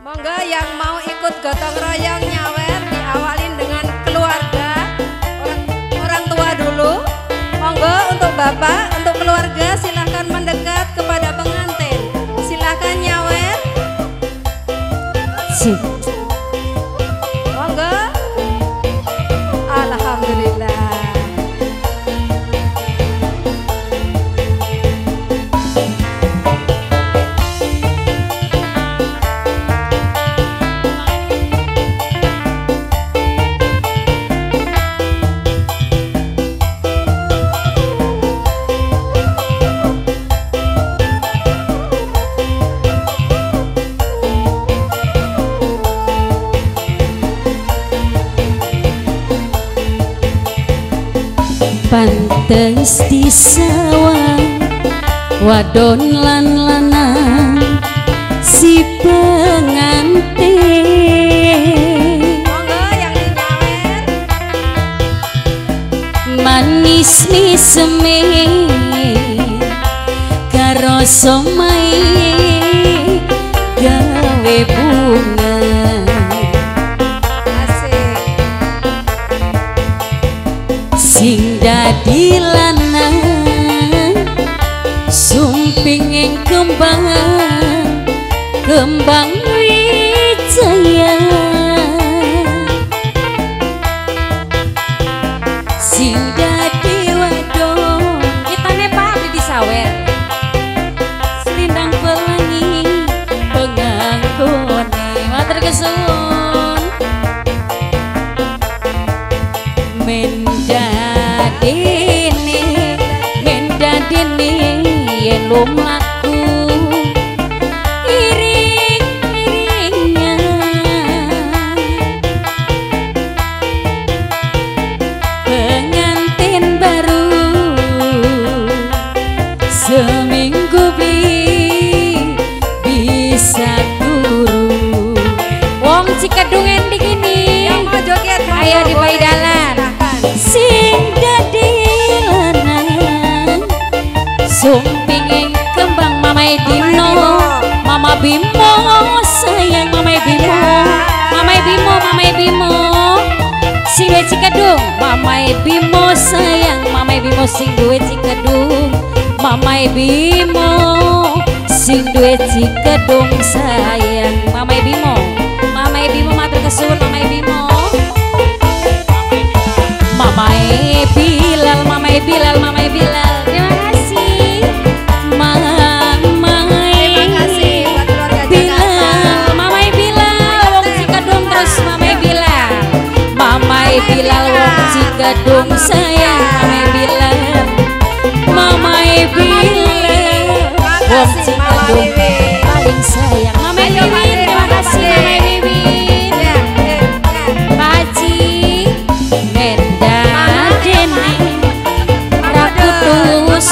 Monggo yang mau ikut gotong royong nyawer diawalin dengan keluarga, orang tua dulu. Monggo untuk bapak, untuk keluarga silahkan mendekat kepada pengantin. Silahkan nyawer. Monggo. Alhamdulillah. Pantes di sawah wadon lan lanang si pengantin. Monggo yang dinyawer. Manis miseme karo somai gawe bunga. Sing dadi lanang sumping ing kembang kembang wijaya. Sing dadi wadon kitane Pak beli disawer selindang pelangi penganggone. Matur kesuwun. Mendadene yen lumaku iring-iringan pengantin baru seminggu beli bisa turu. Wong Cikedung endi kini? Yang mau joget ayo di paidalan. Sing dadi lanang sumping ing kembang Mamai Dino, Mama Bimo sayang Mamai Bimo, Mamai Bimo, Mamai Bimo sing duwe Cikedung, Mamai Bimo sayang Mamai Bimo sing duwe Cikedung, Mamai Bimo sing duwe Cikedung sayang Mamai Bimo, Mamai Bimo matur kesuwun Mamai Bimo. Mamai Bilal, Mamai Bilal, Mamai Bilal. Terima kasih. Mamai. Terima kasih buat keluarga Bilal. Mamai Bilal, wong Cikedung terus Mamai Bilal. Mamai Bilal wong Cikedung sayang Mamai Bilal. Mamai Bilal wong Cikedung paling sayang. Mamai Wiwin, terima kasih Mamai Wiwin. Pak Haji Rakutus,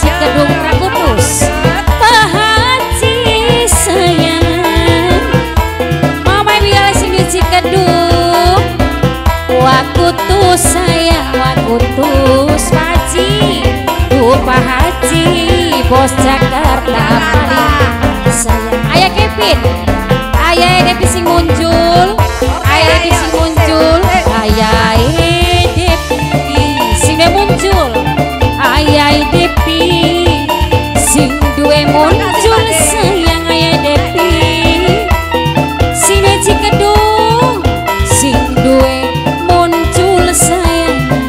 Cikedung Rakutus, Pak Haji sayang, Mamai Bilal sing di Cikedung, Wakutus sayang, Wakutus Pak Haji, tuh Pak Haji, bos Jakarta paling sayang. Ayah Kevin, ayah Depi sing muncul, ayah Depi sing muncul, ayah Depi sing muncul. Ayah Depi sing duwe muncul sayang ayah Depi sing duwe Cikedung sing duwe muncul sayang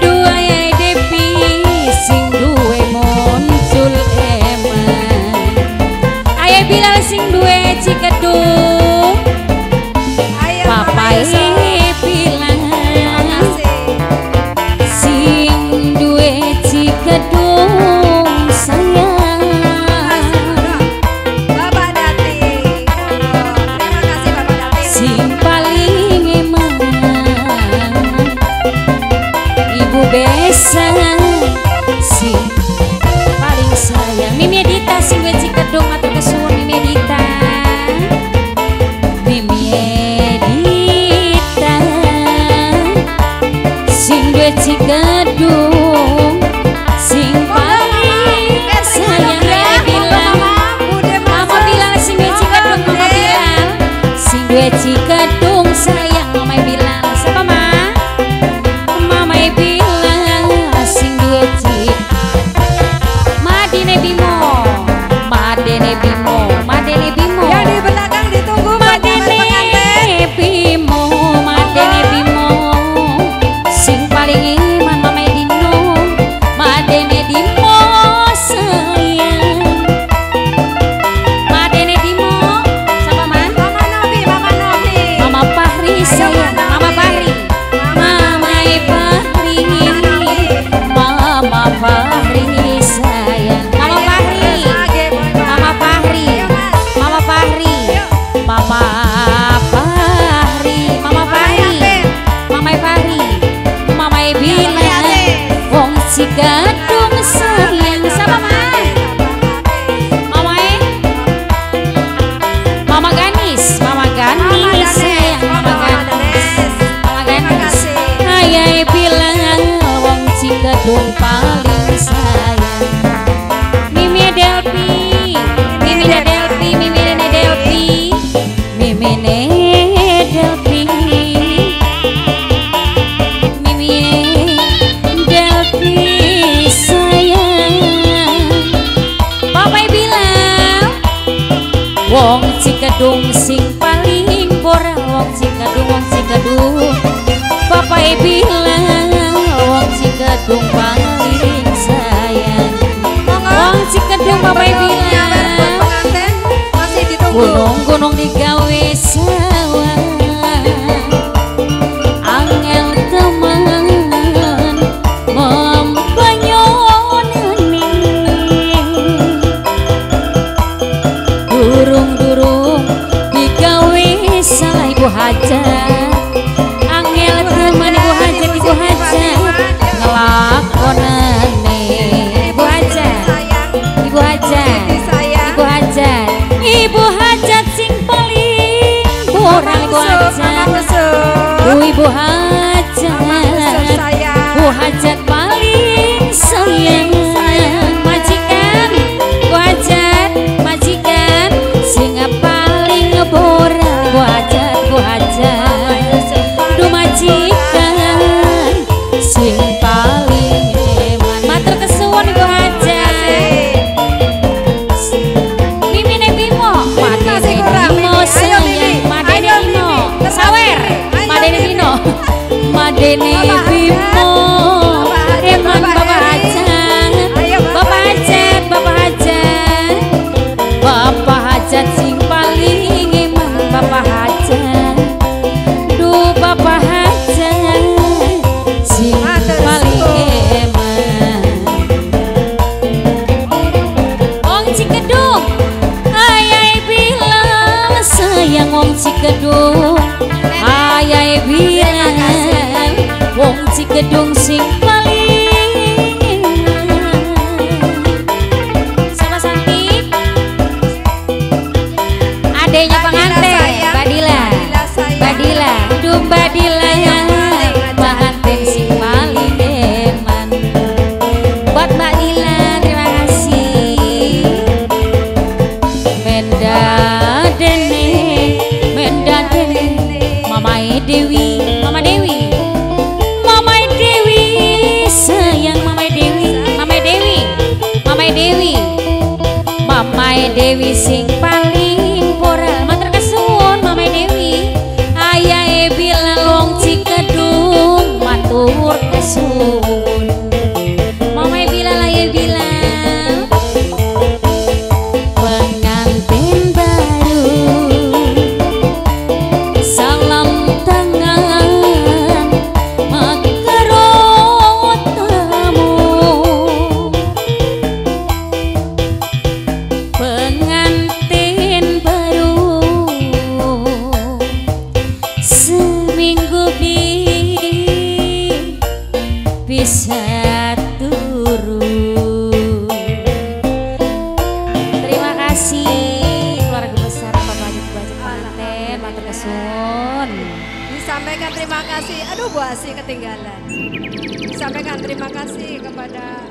dua ayah Depi sing duwe muncul eman ayah Bilal sing duwe Cikedung papai Bilal sing duwe Cikedung sayang. Bapak Dati, terima kasih Bapak Dati. Sing paling eman Ibu Besan sing paling sayang. Mimi Edita sing duwe Cikedung matur kesuwun Mimi Edita. Wong Cikedung sing paling boral, wong Cikedung, wong Cikedung bapak bilang wong Cikedung paling sayang. Wong Cikedung bapak bilang masih ditunggu. Gunung-gunung digawe sawah, angel teman membanyonane, durung-durung digawe salah Ibu Hajat, angel teman Ibu Hajat, Ibu Hajat ngelakonane. Ibu Hajat, Ibu Hajat, Ibu Hajat, Ibu Hajat sing paling kurang. Ibu Hajat, Ibu Hajat, Bu Hajat paling sayang. Majikan, Bu Hajat, majikan sing paling boral. Bu Hajat, Bu Hajat, duh majikan sing paling eman. Matur kesuwun Ibu Hajat. Mimine Bimo, Madene Bimo sayang, Madene Bimo, sawer, Madene Bimo, Madene Bimo, eman Bapak Hajat, Bapak Hajat, Bapak Hajat, Bapak Hajat sing paling eman. Bapak Hajat, duh Bapak Hajat sing paling eman. Wong Cikedung, ayah bilang sayang. Wong Cikedung, ayah bilang wong Cikedung sing paling eman. Sama Santi, adenya pengantin Badila, Badila, duh Badila pengantin sing paling eman. Buat Mbak Dila, terima kasih. Menda dene, menda dene, Mama Dewi, Mama Dewi, Mama Dewi sayang, Mama Dewi, Mama Dewi, Mama Dewi, Mama Dewi sing paling poral. Matur kesuwun Mama Dewi. Ayahe bilang wong Cikedung matur kesuwun. Mama bilang, ayah bilang pengantin baru salam tangan makaro tamu, pengantin baru seminggu bisa turu. Terima kasih keluarga besar Bapak Ibu pengantin, matur kesuwun. Disampaikan terima kasih. Aduh Bu Asi ketinggalan. Disampaikan terima kasih kepada